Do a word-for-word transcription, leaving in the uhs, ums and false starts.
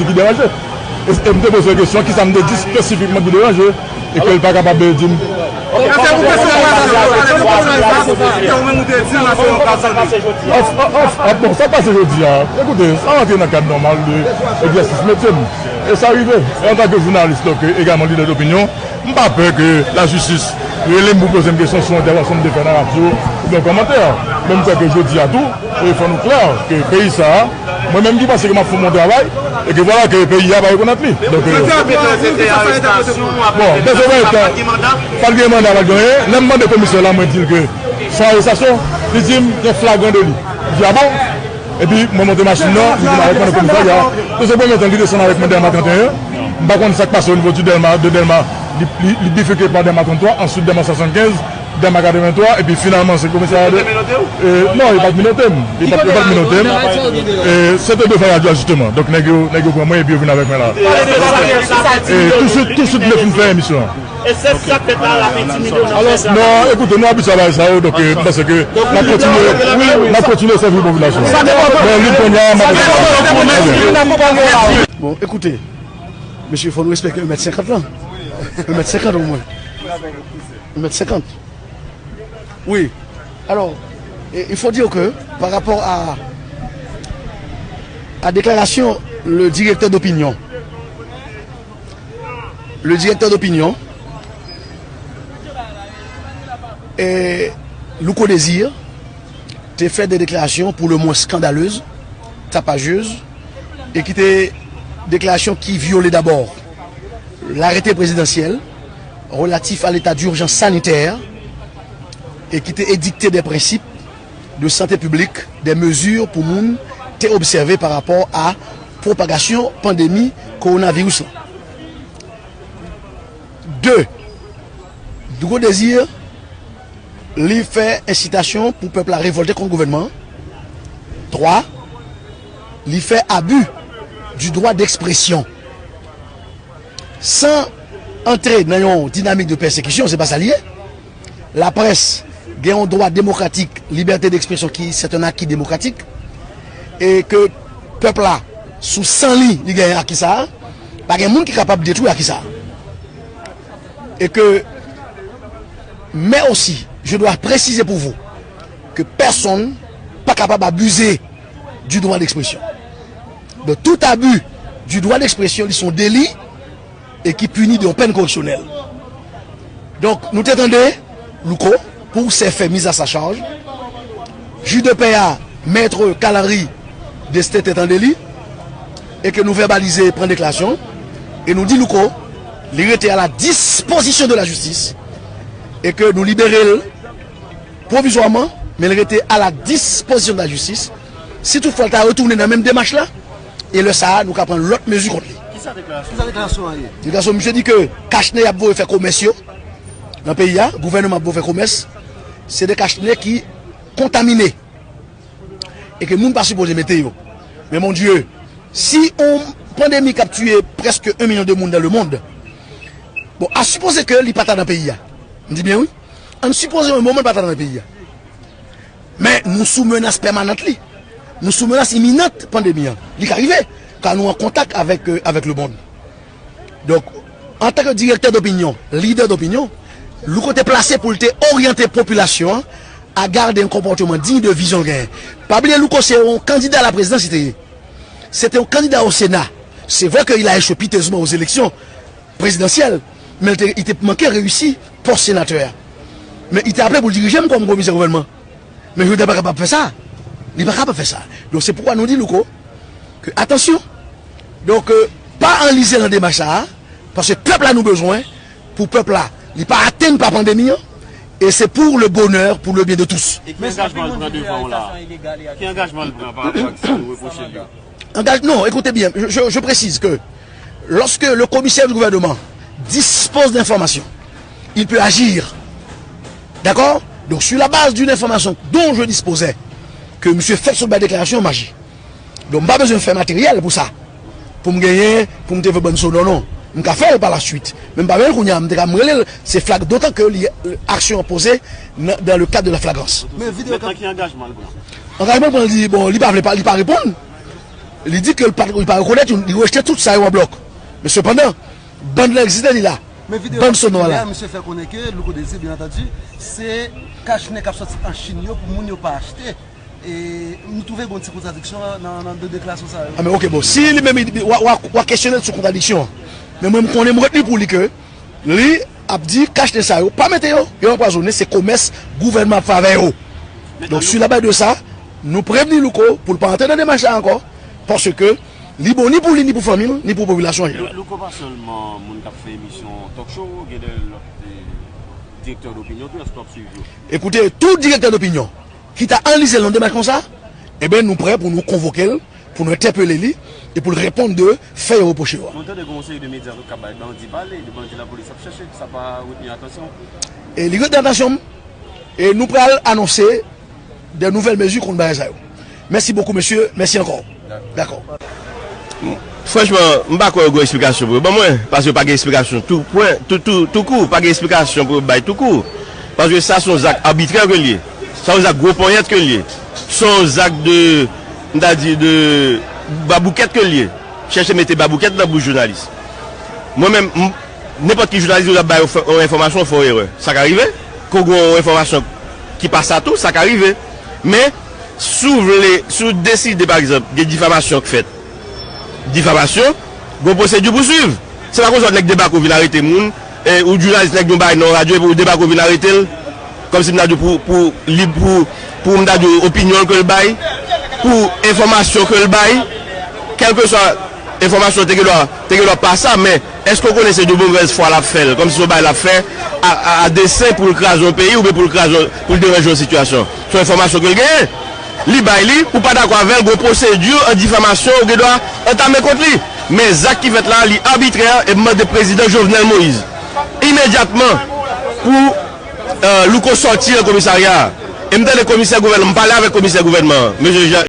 Ki deranje. E, e m te poze l kesyon, kisa m te di espesifikman ki deranje, e ke l pa kapab di m. Of, of, of, bon, sa k pase jodi a, ekoute, sa rantre nan kad nòmal de egzèsis metye m. E sa rive. E antanke jounalis, donk, egalman lidè dopinyon, m pa pè ke lajistis rele m pou poze m kesyon sou yon entèvansyon m te fè nan radyo oubyen yon kòmantè. Men m kwè ke jodi a tou, e fò nou klè ke peyi sa a, mwen menm ki panse ke m ap fè yon bon travay, e ke vwala ke peyi a pa rekonèt li. Donk, e, bon, bezwen pa gen manda, pa t gen anyen. Lè m mande komisè la, mwen di l ke se yon arestasyon, li di m gen flagran deli. M di, a bon? Epi mwen monte machin nan, li vin avèk mwen nan komisarya. Nan yon premye tan, li desann avèk mwen Dèlma trannteyen. M pa konn sa k pase onivo di Dèlma, de Dèlma, li, li, li bifike pa Dèlma tranntwa, answit Dèlma swasannkenz, Dèlma katrevenntwa, epi finalman se komisarya de, e, non, yo pa t menote m. Yo pa t, yo pa t menote m. E, se te devan radyo a, jisteman. Donk, nèg yo, nèg yo pran mwen epi yo vin avèk mwen la. E, touswit, touswit, m te fin fè emisyon an. E se sa k fèt la, l ap entimide w nan fè travay. Non, ekoute, nou abitye a bagay sa yo, donk, e, m panse ke n ap kontinye, n ap kontinye sèvi popilasyon an. Bon, li kounye a, m ap... Bon, ekoute, mesye, fò nou respekte yon mèt senkant lan. Yon mèt senkant omwen. Yon mèt senkant. Oui. Alors, et il faut dire que par rapport à, à déclaration le directeur d'opinion, le directeur d'opinion, eh, Louko Désir, te fè de deklarasyon pou le mwen skandalez, tapajez, e ki te deklarasyon ki vyole dabò larete prezidansyèl relatif a leta dijans sanitè e ki te edikte de prensip de sante piblik, de mezi pou moun te obsève pa rapò a pwopagasyon pandemi kowonaviris lan. De, Louko Désir, li fè ensitasyon pou pèp la revòlte kont gouvènman an. Twa, li fè abi du droit d'expression. San antre nan yon dinamik de pèsekisyon, se pa sa l ye. Laprès gen yon dwa demokratik, libète d'expression ki se yon aki demokratik, e ke pèp la, sou san li, li genyen aki sa a, pa gen moun ki kapab detwi aki sa a. Et que, mais aussi, je dois préciser pour vous que personne pa kapab abize du droit d'expression. Donc, tout abus du droit d'expression, li se yon deli e ki pini de yon pèn koreksyonèl. Donk, nou te tande Louko pou se fè miz a sa chaj. Jij de pè a, Mèt Carl Henry Destin te tande li, e ke nou vèbalize pran deklarasyon, e nou di Louko, li rete a la dispozisyon de la jistis, e ke nou libere l pwovizwaman, men li rete a la dispozisyon de la jistis. Si toutfwa l ta retounen nan menm demach la, e lè sa a, nou ka pran lòt mezi kont li. Kisa deklarasyon? Kisa deklarasyon an ye? Deklarasyon, misye di ke kach nè y ap voye fè komès yo nan peyi a, gouvènman ap voye fè komès, se de kach nè ki kontamine e ke moun pa sipoze mete yo. Men mon Dye, si yon pandemi k ap tiye prèske yon milyon de moun dans le monde, bon, a sipoze ke li pa ta nan peyi a. M di byen wi. Ann sipoze yon moman li pa ta nan peyi a. Men nou sou menas pèmanant li. Nou sou menas iminant pandemi an. Li ka rive, ka nou an kontak avèk, euh, avèk lemonn. Donk, antanke direktè dopinyon, lidè dopinyon, Louko te plase pou l te oryante popilasyon an a gade yon konpòteman diy de vizyon l genyen. Pa bliye Louko se yon kandida laprezidans li te ye. Se te yon kandida o Sena. Se vre ke il a echwe pitezman o eleksyon prezidansyèl, men li te, li te manke reyisi pòs senatè a. Men li te aple pou l dirije m kòm komisè gouvènman. Men jodi a pa kapab fè sa. Li pa kapab fè sa. Donk se poukwa nou di Louko ke atansyon. Donk, euh, pa anlize nan demach sa a, paske pèp la nou bezwen, pou pèp la, li pa atenn pa pandemi an, e se pou le bonè, pou le byen de tous. E ki angajman l pran devan w la? Ki angajman l pran pa rapò ak sa nou repwoche l yo? Engaj-, non, écoutez bien, je, je, je précise que lorsque le commissaire du gouvernement dispose d'informations, il peut agir. D'accord? Donc, sur la base d'une information dont je disposais, que monsieur fait sous ma déclaration, m aji. Donk, m pa bezwen fè materyèl pou sa. Pou m genyen, pou m te fè bann so, non, non. M ka fè l pa la suite. Men m pa bezwen l kounye a, m te ka m rele l, se flag, dotan ke li, aksyon an poze nan, dans le cadre de la flagrance. Men videyo... Mentnan, ki angajman l pran? Angajman l pran, li, bon, li pa vle pa, li pa reponn. Li di ke li pa, li pa rekonèt, li rejte tout sa yo an blòk. Men sepandan, bann lan egziste, li la. Men videyo k ap sikile a, misye fè konnen ke Louko Désir, byen antandi, se kach nèg k ap sòti an Chin yo pou moun yo pa achte. E nou twouve gen yon ti kontradiksyon nan, nan de deklarasyon sa yo. A men oke, bon, si li menm, w a, w a, w a kesyone l sou kontradiksyon an. Men mwen, m konnen, m retni pou li ke li ap di kach nèg sa yo, pa mete yo, yo anpwazonnen, se komès gouvènman ap fè avè yo. Donk, sur la base de sa, nou prevni Louko pou l pa antre nan demach sa ankò, paske li bon ni pou li, ni pou fanmi l, ni pou popilasyon an jeneral. Louko pa sèlman moun k ap fè emisyon talk show, gen de lòt eh, direktè dopinyon tou, èske w ap swiv yo? Ekoute, tout direktè dopinyon ki ta anlize l nan demach konsa, enben, nou prè pou nou konvoke l, pou nou entèpele li, e pou l reponn de fè yo repwoche yo a. Nou tande gen yon seri de medya tou k ap bay bandi pale, de bandi lapolis ap chèche, sa pa retni atansyon w? E li retni atansyon m, e nou pral anonse de nouvèl mezi kont bagay sa yo. Mèsi bokou mesye, mèsi ankò. Dakò. Franchman, m pa kwè yo gen yon eksplikasyon pou yo ban mwen, paske pa gen eksplikasyon tou pwen, tou, tou, tou kou, pa gen eksplikasyon pou yo bay tou kou. Paske sa se yon zak abitrè ke l ye. Sa yon zak gwo ponyèt ke l ye. Se yon zak de, m ta di, de baboukèt ke l ye. Chèche mete baboukèt nan bouch jounalis. Mwen menm, m, nenpòt ki jounalis ou ap bay yon enfòmasyon, ou fè yon erè. Sa ka rive. Ke w gen yon enfòmasyon ki pa sa tou, sa ka rive. Men, si w vle, si w deside, pa egzanp, gen difamasyon k fèt, difamasyon, gen yon pwosedi pou swiv. Se pa konsa nèg debake w vin arete moun, e, ou jounalis nèg yon bagay nan yon radyo, epi ou debake w vin arete l, kòmsi m ta di w pou, pou, li, pou, pou m ta di w opinyon l ke l bay, pou enfòmasyon ke l bay, kèlkeswa enfòmasyon te gen dwa, te gen dwa pa sa, men èske w konnen se de mauvaise foi l ap fè l, kòmsi se yon bagay l ap fè a, a, a desen pou l kraze yon peyi oubyen pou l kraze, pou l deranje yon sitiyasyon? Se yon enfòmasyon ke l genyen. Li bay li, ou pa dakò avè l, gen yon pwosedi an difamasyon ou gen dwa antame kont li. Men zak ki fèt la, li abitrè e m mande prezidan Jovenel Moïse imedyatman pou eh, Louko sòti nan komisarya a. E m tande komisè gouvènman, m pale avèk komisè gouvènman an, mesye Jean,